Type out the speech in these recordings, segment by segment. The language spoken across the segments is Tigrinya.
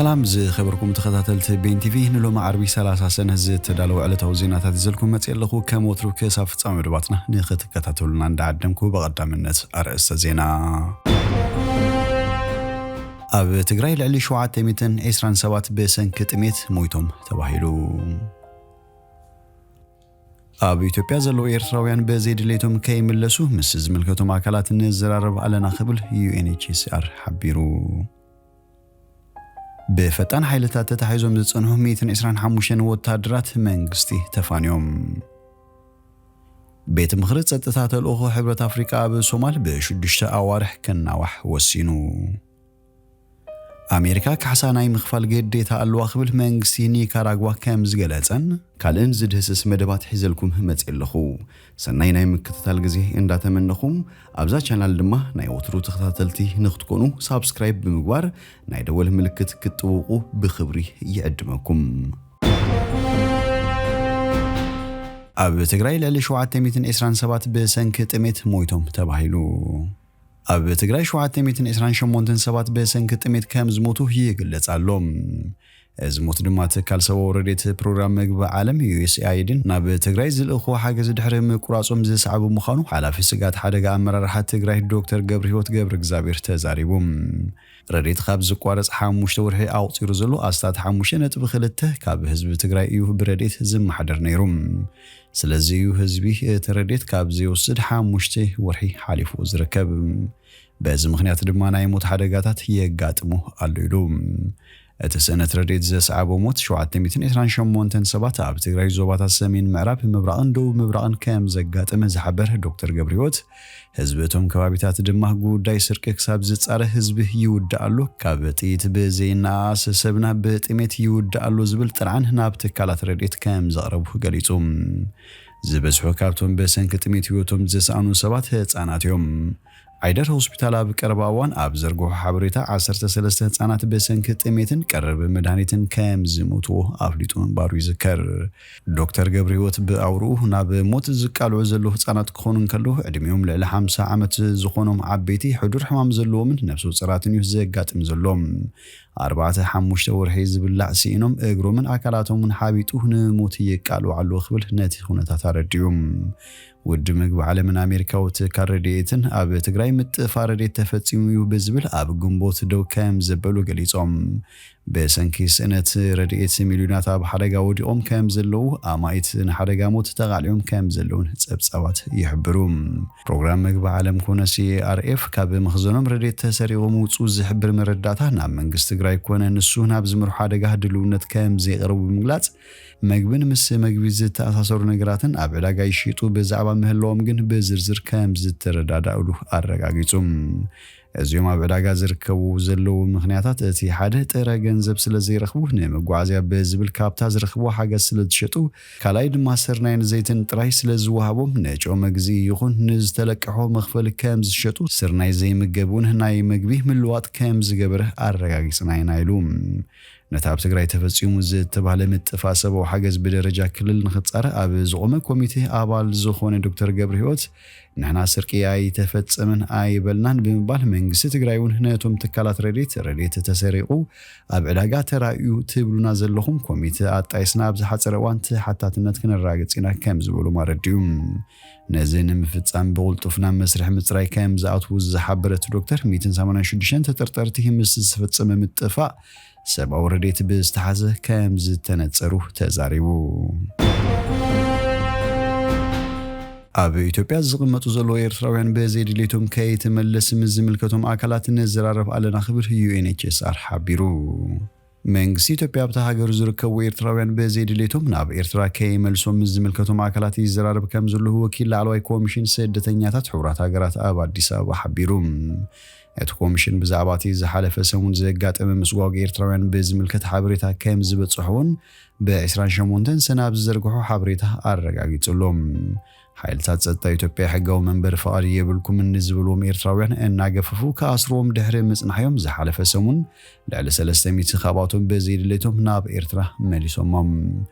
ሰላም ዝኸበርኩም ተኸታተልቲ ቤን ቲቪ፣ ንሎሚ ዓርቢ ሰላሳ ሰነ ዝተዳለወ ዕለታዊ ዜናታት ይዘልኩም መጽእ ኣለኹ። ከም ወትሩ ክሳብ ፍጻመ መደባትና ንኽትከታተሉና እንዳዓደምኩ፣ ብቐዳምነት ኣርእስተ ዜና። ኣብ ትግራይ ልዕሊ ሸውዓተ ሚእትን ዕስራን ሰባት ብሰንኪ ጥሜት ሞይቶም ተባሂሉ። ኣብ ኢትዮጵያ ዘለዉ ኤርትራውያን ብዘይድሌቶም ከይምለሱ ምስ ዝምልከቶም ኣካላት ንዘራረብ ኣለና ክብል ዩ ኤን ኤች ሲ ኣር ሓቢሩ። ብፈጣን ሓይልታት ተታሒዞም ዝጸንሑ ሚእትን ዕስራን ሓሙሽተን ወታደራት መንግስቲ ተፋንዮም። ቤት ምኽሪ ጸጥታ ተልእኾ ሕብረት ኣፍሪቃ ኣብ ሶማል ብሽዱሽተ ኣዋርሕ ከናዋሕ ወሲኑ። ኣሜሪካ ካሕሳ ናይ ምኽፋል ግዴታ ኣለዋ ክብል መንግስቲ ኒካራጓ ከም ዝገለጸን ካልእን ዝድህስስ መደባት ሒዘልኩም መጽእ ኣለኹ። ሰናይ ናይ ምክትታል ግዜ እንዳተመነኹም፣ ኣብዛ ቻናል ድማ ናይ ወትሩ ተኸታተልቲ ንክትኮኑ ሳብስክራይብ ብምግባር ናይ ደወል ምልክት ክትጥውቑ ብኽብሪ ይዕድመኩም። ኣብ ትግራይ ልዕሊ ሸውዓተ ሚእትን ዕስራን ሰባት ብሰንኪ ጥሜት ሞይቶም ተባሂሉ። ኣብ ትግራይ ሸውዓተ ሚእትን ዕስራን ሸሞንተን ሰባት ብሰንኪ ጥሜት ከም ዝሞቱ ይግለጽ ኣሎ። እዚ ሞት ድማ ትካል ሰብኣዊ ረድኤት ፕሮግራም መግቢ ዓለም ዩ ኤስ ኤ ኣይ ዲን ናብ ትግራይ ዝልእኽዎ ሓገዝ ድሕሪ ምቁራጾም ዝሰዓቡ ምዃኑ ሓላፊ ስጋት ሓደጋ ኣመራርሓ ትግራይ ዶክተር ገብረህይወት ገብረ እግዚኣብሔር ተዛሪቡ። ረድኤት ካብ ዝቋረጽ ሓሙሽተ ወርሒ ኣቑጺሩ ዘሎ ኣስታት ሓሙሽተ ነጥቢ ክልተ ካብ ህዝቢ ትግራይ እዩ ብረድኤት ዝመሓደር ነይሩ። ስለዚ እዩ ህዝቢ እቲ ረድኤት ካብ ዘይወስድ ሓሙሽተ ወርሒ ሓሊፉ ዝርከብ። በዚ ምኽንያት ድማ ናይ ሞት ሓደጋታት የጋጥሞ ኣሎ ኢሉ። እቲ ስእነት ረድኤት ዘስዓቦ ሞት ሸውዓተ ሚእትን ዕስራን ሸሞንተን ሰባት ኣብ ትግራይ ዞባታት ሰሜን ምዕራብ፣ ምብራቕን ደቡብ ምብራቕን ከም ዘጋጠመ ዝሓበረ ዶክተር ገብረህይወት፣ ህዝቢ እቶም ከባቢታት ድማ ጉዳይ ስርቂ ክሳብ ዝጻረ ህዝቢ ይውዳእ ኣሎ፣ ካብ ጥይት ብዘይነኣኣስ ሰብና ብጥሜት ይውዳእ ኣሎ ዝብል ጥርዓን ናብ ትካላት ረድኤት ከም ዘቕረቡ ገሊጹ። ዝበዝሑ ካብቶም ብሰንኪ ጥሜት ህይወቶም ዝሰኣኑ ሰባት ህጻናት እዮም። ዓይደር ሆስፒታል ኣብ ቀረባ እዋን ኣብ ዘርግሖ ሓበሬታ ዓሰርተ ሰለስተ ህጻናት ብሰንኪ ጥሜትን ቀረብ መድሃኒትን ከም ዝሞትዎ ኣፍሊጡ ምንባሩ ይዝከር። ዶክተር ገብረህይወት ብኣውርኡ ናብ ሞት ዝቃልዑ ዘለዉ ህጻናት ክኾኑ እንከለዉ ዕድሚኦም ልዕሊ ሓምሳ ዓመት ዝኾኖም ዓበይቲ ሕዱር ሕማም ዘለዎምን ነፍሰ ጡራትን እዩ ዘጋጥም ዘሎ። ኣርባዕተ ሓሙሽተ ወርሒ ዝብላዕ ስኢኖም እግሮምን ኣካላቶምን ሓቢጡ ንሞት ይቃልዑ ኣለዉ ክብል ነቲ ኩነታት ኣረዲኡ። ውድብ ምግቢ ዓለምን ኣሜሪካዊ ትካል ረድኤትን ኣብ ትግራይ ምጥፋእ ረድኤት ተፈጺሙ እዩ ብዝብል ኣብ ግንቦት ደው ከም ዘበሉ ገሊጾም። ብሰንኪ ስእነት ረድኤት ሚልዮናት ኣብ ሓደጋ ወዲቖም ከም ዘለዉ ኣማኢት ንሓደጋ ሞት ተቓሊዖም ከም ዘለዉን ጸብጻባት ይሕብሩ። ፕሮግራም ምግቢ ዓለም ኮነ ሲ ኣር ኤፍ ካብ መኽዘኖም ረድኤት ተሰሪቖም ውጹ ዝሕብር መረዳእታ ናብ መንግስቲ ትግራይ ኮነ ንሱ ናብ ዝመርሖ ሓደጋ ድልውነት ከም ዘይቕረቡ ብምግላጽ፣ መግብን ምስ መግቢ ዝተኣሳሰሩ ነገራትን ኣብ ዕዳጋ ይሽየጡ ብዛዕባ ምህላዎም ግን ብዝርዝር ከም ዝተረዳዳእሉ ኣረጋጊጹ። እዚኦም ኣብ ዕዳጋ ዝርከቡ ዘለዉ ምኽንያታት፣ እቲ ሓደ፣ ጥረ ገንዘብ ስለ ዘይረኽቡ ንመጓዓዝያ ብዝብል ካብታ ዝረኽብዎ ሓገዝ ስለ ዝሸጡ፣ ካልኣይ ድማ ስርናይን ዘይትን ጥራይ ስለ ዝወሃቦም ንጨው መግዝኢ ይኹን ንዝተለቅሖ መኽፈሊ ከም ዝሸጡ፣ ስርናይ ዘይምገብ እውን ናይ መግቢ ምልዋጥ ከም ዝገበረ ኣረጋጊጽና ኢና ኢሉ። ነቲ ኣብ ትግራይ ተፈጺሙ ዝተባህለ ምጥፋእ ሰብኣዊ ሓገዝ ብደረጃ ክልል ንኽጻረ ኣብ ዝቖመ ኮሚቴ ኣባል ዝኾነ ዶክተር ገብረህይወት፣ ንሕና ስርቂ ኣይተፈጸመን ኣይበልናን ብምባል፣ መንግስቲ ትግራይ እውን ነቶም ትካላት ረድኤት፣ ረድኤት ተሰሪቑ ኣብ ዕዳጋ ተራእዩ ትብሉና ዘለኹም፣ ኮሚቴ ኣጣይስና ኣብ ዝሓጸረ እዋን ተሓታትነት ክነረጋግጽ ኢና ከም ዝበሎም ኣረዲኡ። ነዚ ንምፍጻም ብቕልጡፍ ናብ መስርሕ ምጽራይ ከም ዝኣትዉ ዝሓበረ እቲ ዶክተር፣ ሚእትን ሰማንያን ሽዱሽተን ተጠርጠርቲ ምስ ዝተፈጸመ ምጥፋእ ሰብኣዊ ረድኤት ብዝተሓዘ ከም ዝተነጸሩ ተዛሪቡ። ኣብ ኢትዮጵያ ዝቕመጡ ዘለዉ ኤርትራውያን ብዘይድሌቶም ከይትመለስ ምስ ዝምልከቶም ኣካላት ንዘራረብ ኣለና ክብል ዩ ኤን ኤች ኤስ ኣር ሓቢሩ። መንግስቲ ኢትዮጵያ ኣብታ ሃገር ዝርከቡ ኤርትራውያን ብዘይድሌቶም ናብ ኤርትራ ከይመልሶም ምስ ዝምልከቶም ኣካላት ይዘራረብ ከም ዘለዉ ወኪል ላዕለዋይ ኮሚሽን ስደተኛታት ሕቡራት ሃገራት ኣብ ኣዲስ ኣበባ ሓቢሩ። እቲ ኮሚሽን ብዛዕባ እቲ ዝሓለፈ ሰሙን ዘጋጠመ ምስጓግ ኤርትራውያን ብዝምልከት ሓበሬታ ከም ዝበጽሖ እውን ብ ዕስራን ሸሞንተን ሰነ ኣብ ዝዘርግሖ ሓበሬታ ኣረጋጊጹ ኣሎ። ሓይልታት ጸጥታ ኢትዮጵያ ሕጋዊ መንበሪ ፍቓድ የብልኩምን ንዝብልዎም ኤርትራውያን እናገፈፉ ክኣስርዎም ድሕሪ ምጽናሕዮም ዝሓለፈ ሰሙን ልዕሊ ሰለስተ ሚእቲ ካብኣቶም ብዘይድሌቶም ናብ ኤርትራ መሊሶሞም።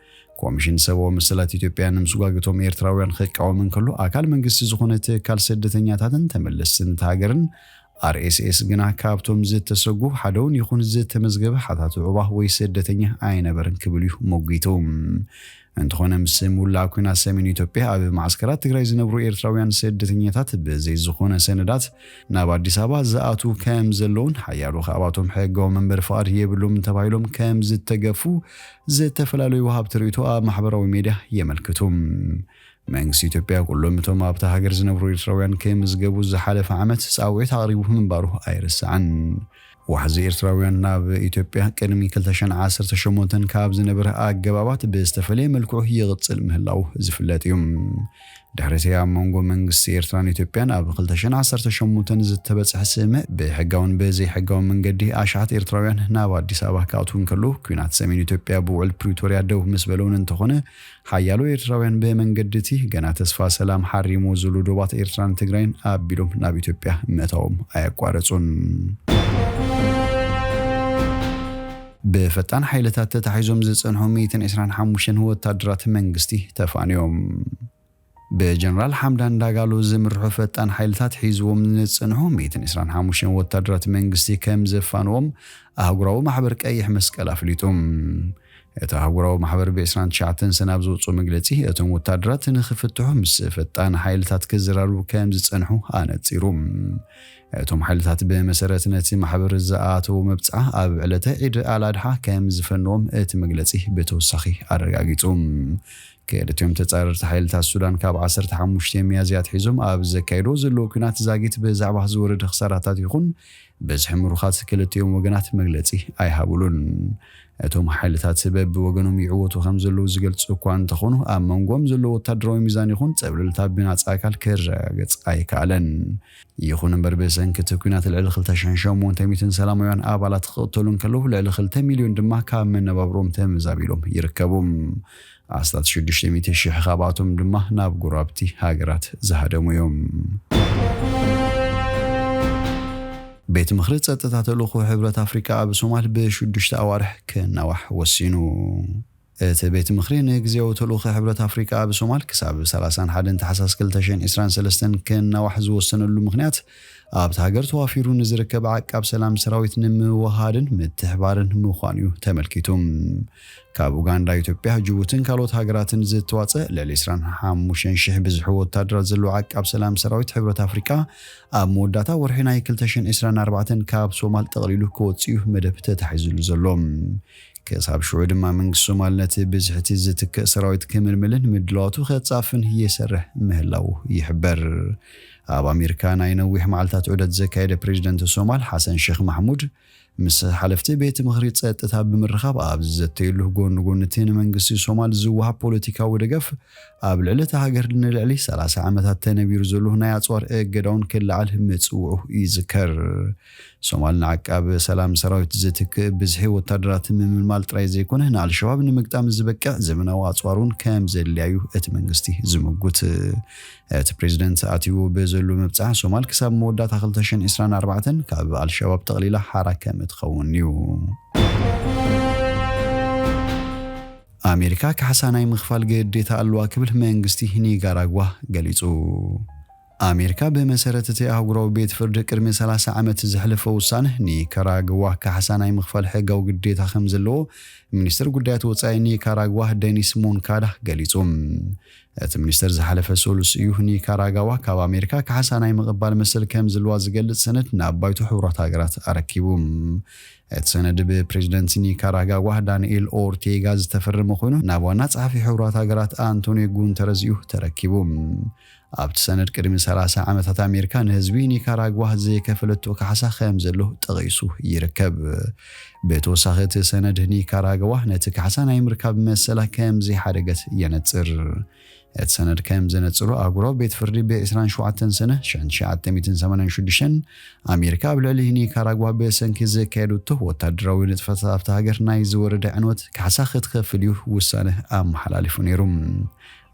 ኮሚሽን ሰብኣዊ መሰላት ኢትዮጵያ ንምስጓግ እቶም ኤርትራውያን ክቃወም እንከሎ፣ ኣካል መንግስቲ ዝኾነ ትካል ስደተኛታትን ተመለስትን እታ ሃገርን ኣር ኤስ ኤስ ግና ካብቶም ዝተሰጉ ሓደ እውን ይኹን ዝተመዝገበ ሓታቲ ዑቕባ ወይ ስደተኛ ኣይነበረን ክብል እዩ ሞጒቱ። እንተኾነ፣ ምስ ምውላዕ ኲናት ሰሜን ኢትዮጵያ ኣብ ማዕስከራት ትግራይ ዝነብሩ ኤርትራውያን ስደተኛታት ብዘይ ዝኾነ ሰነዳት ናብ ኣዲስ ኣበባ ዝኣትዉ ከም ዘለውን ሓያሎ ካብኣቶም ሕጋዊ መንበሪ ፍቓድ የብሎምን ተባሂሎም ከም ዝተገፉ ዝተፈላለዩ ወሃብቲ ርእይቶ ኣብ ማሕበራዊ ሜድያ የመልክቱ። መንግስቲ ኢትዮጵያ ኩሎም እቶም ኣብታ ሃገር ዝነብሩ ኤርትራውያን ክምዝገቡ ዝሓለፈ ዓመት ጻውዒት ኣቕሪቡ ምንባሩ ኣይርሳዕን። ዋሕዚ ኤርትራውያን ናብ ኢትዮጵያ ቅድሚ ክልተ ሽሕን ዓሰርተ ሸሞንተን ካብ ዝነበረ ኣገባባት ብዝተፈለየ መልክዑ ይቕጽል ምህላዉ ዝፍለጥ እዩ። ድሕሪ እቲ ኣብ መንጎ መንግስቲ ኤርትራን ኢትዮጵያን ኣብ ክልተ ሽሕን ዓሰርተ ሸሞንተን ዝተበጽሐ ስምምዕ፣ ብሕጋውን ብዘይሕጋውን መንገዲ ኣሽሓት ኤርትራውያን ናብ ኣዲስ ኣበባ ክኣትዉ እንከለዉ፣ ኲናት ሰሜን ኢትዮጵያ ብውዕል ፕሪቶርያ ደው ምስ በለውን እንተኾነ፣ ሓያሎ ኤርትራውያን ብመንገዲ እቲ ገና ተስፋ ሰላም ሓሪሞ ዘሎ ዶባት ኤርትራን ትግራይን ኣቢሎም ናብ ኢትዮጵያ ምእታዎም ኣየቋረጹን። ብፈጣን ሓይልታት ተታሒዞም ዝጸንሑ ሚእትን ዕስራን ሓሙሽተን ወታደራት መንግስቲ ተፋንዮም። ብጀነራል ሓምዳን ዳጋሎ ዝምርሑ ፈጣን ሓይልታት ሒዝዎም ንዝጸንሑ ሚእትን ዕስራን ሓሙሽተን ወታደራት መንግስቲ ከም ዘፋንዎም ኣህጉራዊ ማሕበር ቀይሕ መስቀል ኣፍሊጡ። እቲ ኣህጉራዊ ማሕበር ብ ዕስራን ትሽዓተን ሰነ ኣብ ዘውፅኦ መግለጺ፣ እቶም ወታደራት ንኽፍትሑ ምስ ፈጣን ሓይልታት ክዘራርቡ ከም ዝጸንሑ ኣነጺሩ። እቶም ሓይልታት ብመሰረት ነቲ ማሕበር ዝኣተዎ መብጽዓ ኣብ ዕለተ ዒድ ኣልኣድሓ ከም ዝፈንዎም እቲ መግለጺ ብተወሳኺ ኣረጋጊጹ። ክልቲኦም ተጻረርቲ ሓይልታት ሱዳን ካብ ዓሰርተ ሓሙሽተ ሚያዝያ ኣትሒዞም ኣብ ዘካየድዎ ዘለዉ ኲናት ዛጊት ብዛዕባ ዝወረደ ክሳራታት ይኹን ብዝሒ ምሩኻት ክልቲኦም ወገናት መግለጺ ኣይሃቡሉን። እቶም ሓይልታት በብወገኖም ይዕወቱ ከም ዘለዉ ዝገልጹ እኳ እንተኾኑ፣ ኣብ መንጎም ዘሎ ወታደራዊ ሚዛን ይኹን ጸብለልታ ብናጻ ኣካል ክረጋገጽ ኣይከኣለን። ይኹን እምበር፣ ብሰንኪ እቲ ኲናት ልዕሊ ክልተ ሽሕን ሸሞንተ ሚእትን ሰላማውያን ኣባላት ክቕተሉ እንከለዉ፣ ልዕሊ ክልተ ሚልዮን ድማ ካብ መነባብሮም ተመዛቢሎም ይርከቡ። ኣስታት ሽዱሽተ ሚእቲ ሽሕ ካብኣቶም ድማ ናብ ጎረባብቲ ሃገራት ዝሃደሙ እዮም። ቤት ምኽሪ ጸጥታ ተልእኾ ሕብረት ኣፍሪቃ ኣብ ሶማል ብሽዱሽተ ኣዋርሕ ክናዋሕ ወሲኑ። እቲ ቤት ምኽሪ ንግዜያዊ ተልእኾ ሕብረት ኣፍሪቃ ኣብ ሶማል ክሳብ ሰላሳን ሓደን ታሕሳስ ክልተ ሽሕን ዕስራን ሰለስተን ክናዋሕ ዝወሰነሉ ምኽንያት፣ ኣብቲ ሃገር ተዋፊሩ ንዝርከብ ዓቃብ ሰላም ሰራዊት ንምውሃድን ምትሕባርን ምዃኑ እዩ ተመልኪቱ። ካብ ኡጋንዳ፣ ኢትዮጵያ፣ ጅቡትን ካልኦት ሃገራትን ዝተዋጸእ ልዕሊ ዕስራን ሓሙሽተን ሽሕ ብዝሒ ወታደራት ዘለዎ ዓቃብ ሰላም ሰራዊት ሕብረት ኣፍሪቃ፣ ኣብ መወዳእታ ወርሒ ናይ ክልተ ሽሕን ዕስራን ኣርባዕተን ካብ ሶማል ጠቕሊሉ ክወጽእ እዩ መደብ ተታሒዙሉ ዘሎ። ክሳብ ሽዑ ድማ መንግስቲ ሶማል ነቲ ብዝሒ እቲ ዝትክእ ሰራዊት ክምልምልን ምድላዋቱ ከጻፍን ይሰርሕ ምህላዉ ይሕበር። ኣብ ኣሜሪካ ናይ ነዊሕ መዓልታት ዑደት ዘካየደ ፕሬዚደንት ሶማል ሓሰን ሼክ ማሕሙድ፣ ምስ ሓለፍቲ ቤት ምኽሪ ጸጥታ ብምርኻብ፣ ኣብ ዝዘተየሉ፣ ጎኒ ጎኒ እቲ ንመንግስቲ ሶማል ዝወሃብ ፖለቲካዊ ደገፍ፣ ኣብ ልዕሊ እታ ሃገር ንልዕሊ ሰላሳ ዓመታት ተነቢሩ ዘሎ ናይ ኣጽዋር እገዳውን ክለዓል ምጽውዑ ይዝከር። ሶማል ንዓቃብ ሰላም ሰራዊት ዝትክእ ብዝሒ ወታደራት ምምልማል ጥራይ ዘይኮነ፣ ንኣልሸባብ ንምግጣም ዝበቅዕ ዘመናዊ ኣጽዋር እውን ከም ዘድልያ እዩ እቲ መንግስቲ ዝምጉት። እቲ ፕሬዚደንት ኣትይዎ ብዘሎ መብጽዓ፣ ሶማል ክሳብ መወዳእታ ክልተ ሽሕን ዕስራን ኣርባዕተን ካብ ኣልሸባብ ጠቕሊላ ሓራ ከም እትኸውን እዩ። ኣሜሪካ ካሕሳ ናይ ምኽፋል ግዴታ ኣለዋ ክብል መንግስቲ ኒካራጓ ገሊጹ። ኣሜሪካ ብመሰረት እቲ ኣህጉራዊ ቤት ፍርዲ ቅድሚ ሰላሳ ዓመት ዘሕለፈ ውሳነ፣ ኒካራጓ ካሕሳ ናይ ምኽፋል ሕጋዊ ግዴታ ከም ዘለዎ ሚኒስትር ጉዳያት ወጻኢ ኒካራጓ ደኒስ ሞንካዳ ገሊጹ። እቲ ሚኒስተር ዝሓለፈ ሰሉስ እዩ ኒካራጋዋ ካብ ኣሜሪካ ካሕሳ ናይ ምቕባል መሰል ከም ዘለዋ ዝገልጽ ሰነድ ናብ ባይቶ ሕቡራት ሃገራት ኣረኪቡ። እቲ ሰነድ ብፕሬዚደንት ኒካራጋዋ ዳንኤል ኦርቴጋ ዝተፈረመ ኮይኑ፣ ናብ ዋና ጸሓፊ ሕቡራት ሃገራት ኣንቶኒዮ ጉንተረዝ እዩ ተረኪቡ። ኣብቲ ሰነድ፣ ቅድሚ ሰላሳ ዓመታት ኣሜሪካ ንህዝቢ ኒካራጓ ዘይከፈለቶ ካሕሳ ከም ዘሎ ጠቒሱ ይርከብ። ብተወሳኺ፣ እቲ ሰነድ ኒካራጓ ነቲ ካሕሳ ናይ ምርካብ መሰላ ከም ዘይሓደገት የነጽር። እቲ ሰነድ ከም ዘነጽሮ፣ ኣህጉራዊ ቤት ፍርዲ ብ ዕስራን ሸውዓተን ሰነ ሽሕን ትሽዓተ ሚእትን ሰማንያን ሽዱሽተን ኣሜሪካ ኣብ ልዕሊ ኒካራጓ ብሰንኪ ዘካየደቶ ወታደራዊ ንጥፈታት ኣብታ ሃገር ናይ ዝወረደ ዕንወት ካሕሳ ክትከፍል እዩ ውሳነ ኣመሓላሊፉ ነይሩ።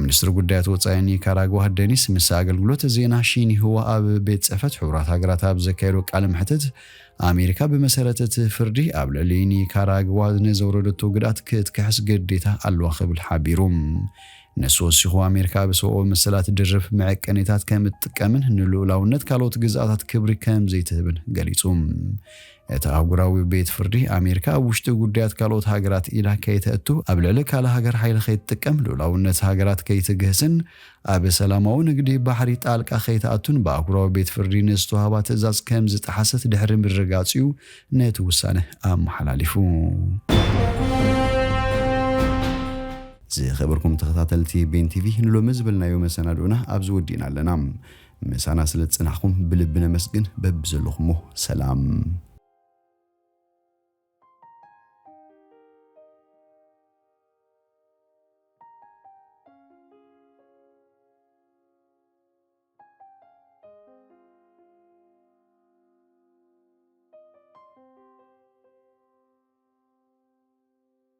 ሚኒስትሪ ጉዳያት ወጻኢ ኒካራጓ ደኒስ ምስ ኣገልግሎት ዜና ሺንሁዋ ኣብ ቤት ጽሕፈት ሕቡራት ሃገራት ኣብ ዘካየዶ ቃለ መሕትት፣ ኣሜሪካ ብመሰረት እቲ ፍርዲ ኣብ ልዕሊ ኒካራጓ ንዘውረደቶ ጉድኣት ክትክሕስ ግዴታ ኣለዋ ክብል ሓቢሩ። ንሱ ወሲኹ፣ ኣሜሪካ ኣብ ሰብኣዊ መሰላት ድርብ መዐቀኒታት ከም እትጥቀምን ንልኡላውነት ካልኦት ግዝኣታት ክብሪ ከም ዘይትህብን ገሊጹ። እቲ ኣህጉራዊ ቤት ፍርዲ፣ ኣሜሪካ ኣብ ውሽጢ ጉዳያት ካልኦት ሃገራት ኢዳ ከይተእቱ፣ ኣብ ልዕሊ ካልእ ሃገር ሓይሊ ከይትጥቀም፣ ልኡላውነት ሃገራት ከይትግህስን ኣብ ሰላማዊ ንግዲ ባሕሪ ጣልቃ ከይትኣቱን ብኣህጉራዊ ቤት ፍርዲ ንዝተዋህባ ትእዛዝ ከም ዝጠሓሰት ድሕሪ ምርግጋጽ እዩ ነቲ ውሳነ ኣመሓላሊፉ። ዝኸበርኩም ተኸታተልቲ ቤን ቲቪ፣ ንሎሚ ዝበልናዮ መሰናድኦና ኣብዚ ወዲእና ኣለና። ምሳና ስለ ዝጸናሕኩም ብልቢ ነመስግን። በብዘለኹሞ ሰላም።